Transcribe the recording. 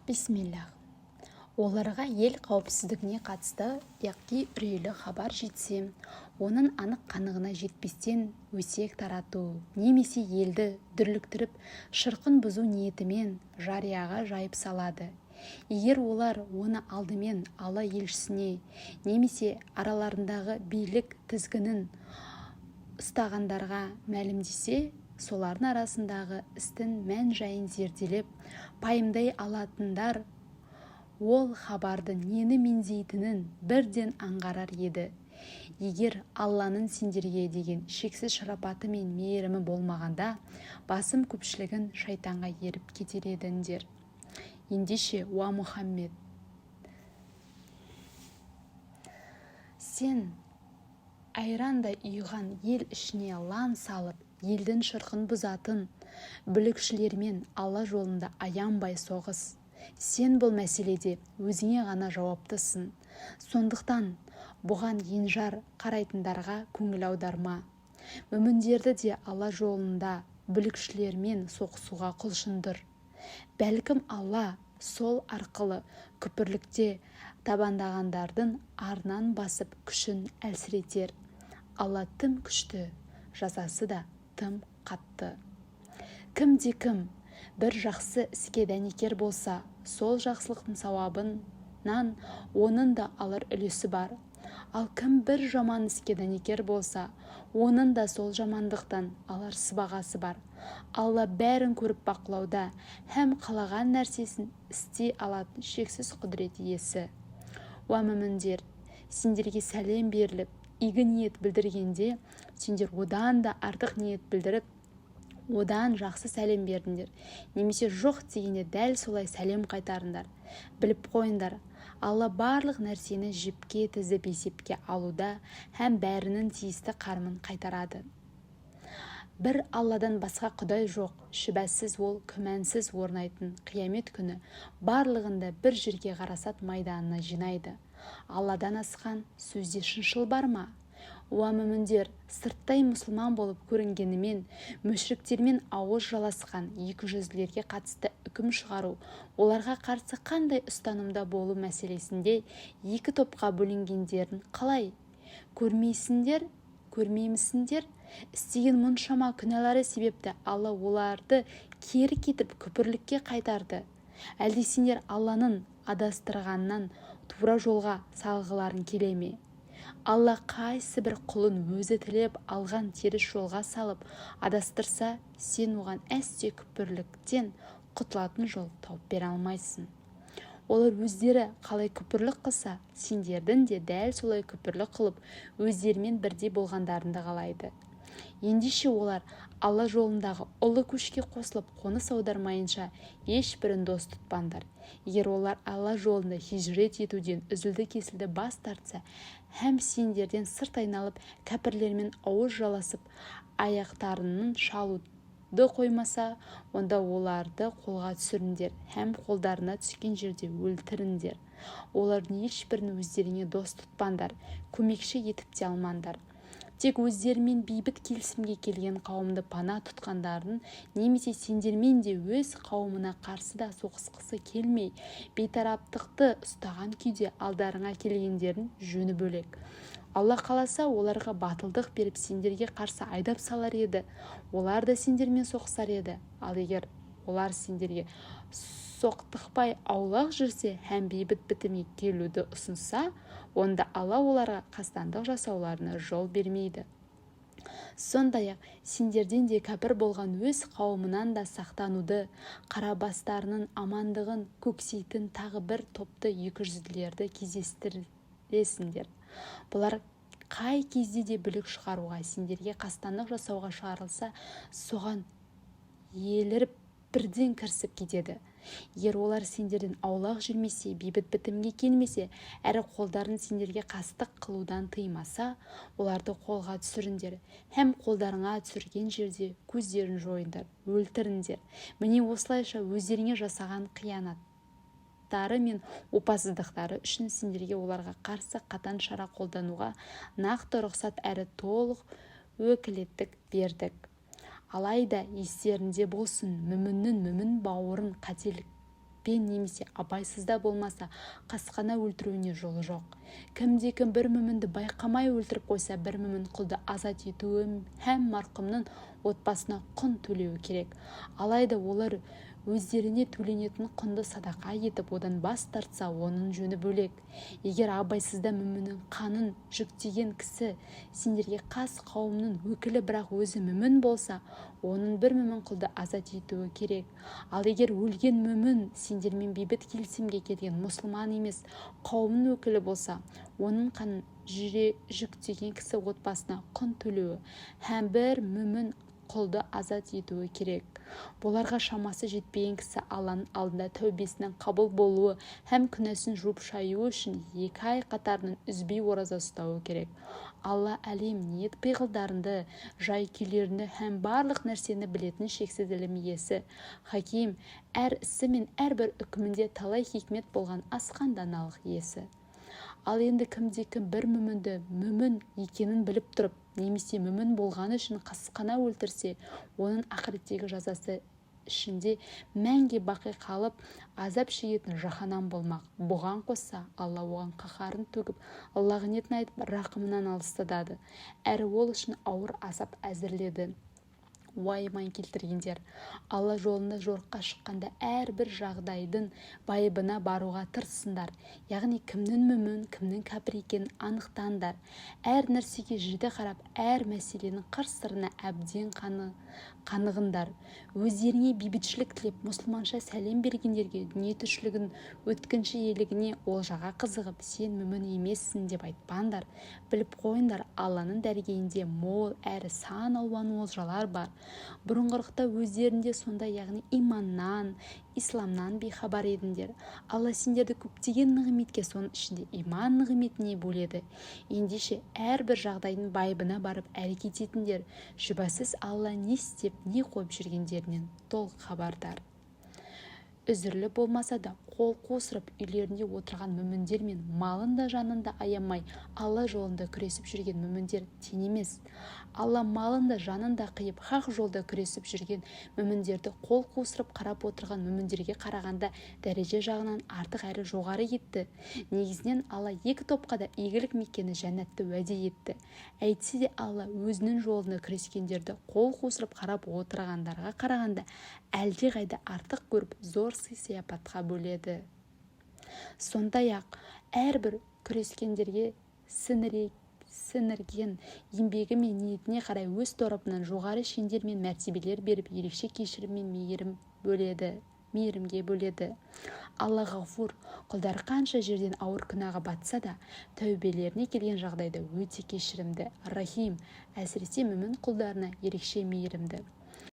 Бисмиллах. Оларға ел қауіпсіздігіне қатысты яки үрейлі хабар жетсе, оның анық-қанығына жетпестен өсек тарату немесе елді дүрліктіріп, шырқын бұзу ниетімен жарияға жайып салады. Егер олар оны алдымен Алла елшісіне немесе араларындағы билік тізгінін ұстағандарға мәлімдесе, солардың арасындағы істің мән-жайын зерделеп, пайымдай алатындар ол хабардың нені меңзейтінін бірден аңғарар еді. Егер Алланың сендерге деген шексіз шарапаты мен мейірімі болмағанда, басым көпшілігің шайтанға еріп кетер едіңдер. Ендеше, уа Мұхаммед, сен айрандай ұйыған ел ішіне лаң салып, елдің шырқын бұзатын бүлікшілермен Алла жолында аянбай соғыс. Сен бұл мәселеде өзіңе ғана жауаптысың. Сондықтан бұған енжар қарайтындарға көңіл аударма. Мүміндерді де Алла жолында бүлікшілермен соғысуға құлшындыр. Бәлкім Алла сол арқылы күпірлікте табандағандардың арынан басып күшін әлсіретер. Алла тым күшті, жазасы да тым қатты. Кімде-кім бір жақсы іске дәнекер болса, сол жақсылықтың сауабынан оның да алар үлесі бар. Ал кім бір жаман іске дәнекер болса, оның да сол жамандықтан алар сыбағасы бар. Алла бәрін көріп бақылауда һәм қалаған нәрсесін істей алатын шексіз құдірет иесі. Уа мүміндер! Сендерге сәлем беріліп, игі ниет білдіргенде, сендер одан да артық ниет білдіріп, одан жақсы сәлем беріңдер немесе жоқ дегенде дәл солай сәлем қайтарыңдар. Біліп қойыңдар, Алла барлық нәрсені жіпке тізіп есепке алуда һәм бәрінің тиісті қарымын қайтарады. Бір Алладан басқа құдай жоқ, шүбәсіз ол күмәнсіз орнайтын қиямет күні барлығын да бір жерге ғарасат майданына жинайды. Алладан асқан сөзде шыншыл бар ма? Уа мүміндер, сырттай мұсылман болып көрінгенімен, мүшріктермен ауыз жаласқан екіжүзділерге қатысты үкім шығару, оларға қарсы қандай ұстанымда болу мәселесінде екі топқа бөлінгендерін қалай көрмейсіңдер, көрмеймісіңдер? Істеген мұншама күнәлары себепті Алла оларды кері кетіп күпірлікке қайтарды. Әлде сендер Алланың адастырғанын тура жолға салғыларың келе ме? Алла қайсы бір құлын өзі тілеп алған теріс жолға салып адастырса, сен оған әсте күпірліктен құтылатын жол тауып бере алмайсың. Олар өздері қалай күпірлік қылса, сендердің де дәл солай күпірлік қылып, өздерімен бірдей болғандарыңды қалайды. Ендеше олар Алла жолындағы ұлы көшке қосылып қоныс аудармайынша ешбірін дос тұтпаңдар. Егер олар Алла жолында хижрет етуден үзілді-кесілді бас тартса һәм сендерден сырт айналып кәпірлермен ауыз жаласып аяқтарынан шалуды қоймаса, онда оларды қолға түсіріңдер һәм қолдарына түскен жерде өлтіріңдер. Олардың ешбірін өздеріңе дос тұтпаңдар, көмекші етіп те алмаңдар. Тек өздерімен бейбіт келісімге келген қауымды пана тұтқандарын немесе сендермен де өз қауымына қарсы да соғысқысы келмей, бейтараптықты ұстаған күйде алдарыңа келгендердің жөні бөлек. Алла қаласа, оларға батылдық беріп сендерге қарсы айдап салар еді, олар да сендермен соғысар еді. Ал егер олар сендерге соқтықпай аулақ жүрсе һәм бейбіт бітімге келуді ұсынса, онда Алла оларға қастандық жасауларына жол бермейді. Сондай-ақ сендерден де кәпір болған өз қауымынан да сақтануды, қара бастарының амандығын көксейтін тағы бір топты екіжүзділерді кездестіресіңдер. Бұлар қай кезде де бүлік шығаруға, сендерге қастандық жасауға шығарылса, соған еліріп бірден кірісіп кетеді. Егер олар сендерден аулақ жүрмесе, бейбіт бітімге келмесе, әрі қолдарын сендерге қастық қылудан тыймаса, оларды қолға түсіріңдер һәм қолдарыңа түсірген жерде көздерін жойыңдар, өлтіріңдер. Міне осылайша өздеріңе жасаған қиянаттары мен опасыздықтары үшін сендерге оларға қарсы қатаң шара қолдануға нақты рұқсат әрі толық өкілеттік бердік. Алайда естеріңде болсын, мүміннің мүмін бауырын қателік ниетпен немесе абайсызда болмаса қасқана өлтіруіне жол жоқ. Кімде-кім бір мүмінді байқамай өлтіріп қойса, бір мүмін құлды азат етуі һәм марқұмның отбасына құн төлеуі керек. Алайда олар өздеріне төленетін құнды садақа етіп, одан бас тартса, оның жөні бөлек. Егер абайсызда мүміннің қанын жүктеген кісі сендерге қас қауымның өкілі, бірақ өзі мүмін болса, оның бір мүмін құлды азат етуі керек. Ал егер өлген мүмін сендермен бейбіт келісімге келген мұсылман емес қауымның өкілі болса, оның қанын жүктеген кісі отбасына құн төлеуі һәм бір мүмін құлды азат етуі керек. Бұларға шамасы жетпеген кісі Алланың алдында тәубесінің қабыл болуы һәм күнәсін жуып-шаюы үшін 2 ай қатарынан үзбей ораза ұстауы керек. Алла әлем ниет пиғылдарыңды, жай-күйлеріңді һәм барлық нәрсені білетін шексіз ілім иесі, хаким, әр ісі мен әрбір үкімінде талай хикмет болған асқан даналық иесі. Ал енді кімде-кім бір мүмінді мүмін екенін біліп тұрып немесе мүмін болғаны үшін қасқана өлтірсе, оның ақыреттегі жазасы ішінде мәңгі бақи қалып азап шегетін жаһаннам болмақ. Бұған қоса, Алла оған қаһарын төгіп, лағнетін айтып, рақымынан алыстатады әрі ол үшін ауыр азап әзірледі. Уа, иман келтіргендер! Алла жолында жорыққа шыққанда әрбір жағдайдың байыбына баруға тырысыңдар, яғни кімнің мүмін, кімнің кәпір екенін анықтаңдар. Әр нәрсеге жіті қарап, әр мәселенің қыр-сырына әбден қанығыңдар. Өздеріңе бейбітшілік тілеп, мұсылманша сәлем бергендерге дүние тіршілігінің өткінші иелігіне, олжаға қызығып, сен мүмін емессің деп айтпаңдар. Біліп қойыңдар, Алланың дәргейінде мол әрі сан алуан олжалар бар. Бұрынғырықта өздерінде сондай, яғни иманнан, исламнан бейхабар едіңдер. Алла сендерді көптеген нығметке, соның ішінде иман нығметіне бөледі. Ендеше әрбір жағдайдың байыбына барып әрекет етіңдер. Шүбәсіз, Алла не істеп, не қойып жүргендерінен толық хабардар. Үзірлі болмаса да қол қусырып үйлерінде отырған мүміндер мен малын да, жанын да аямай Алла жолында күресіп жүрген мүміндер тең емес. Алла малын да, жанын да қиып, хақ жолда күресіп жүрген мүміндерді қол қусырып қарап отырған мүміндерге қарағанда дәреже жағынан артық әрі жоғары етті. Негізінен, Алла екі топқа да игілік мекені жәннатты уәде етті. Әйтсе де, Алла өзінің жолында күрескендерді қол қусырып қарап отырғандарға қарағанда әлдеқайда артық көріп, зор сый-сияпатқа бөледі. Сондай-ақ әрбір күрескендерге сіңірген еңбегі мен ниетіне қарай өз тарапынан жоғары шендер мен мәртебелер беріп, ерекше кешірім мен мейірімге бөледі. Алла ғафур, құлдары қанша жерден ауыр күнәға батса да, тәубелеріне келген жағдайда өте кешірімді, рахим, әсіресе мүмін құлдарына ерекше мейірімді.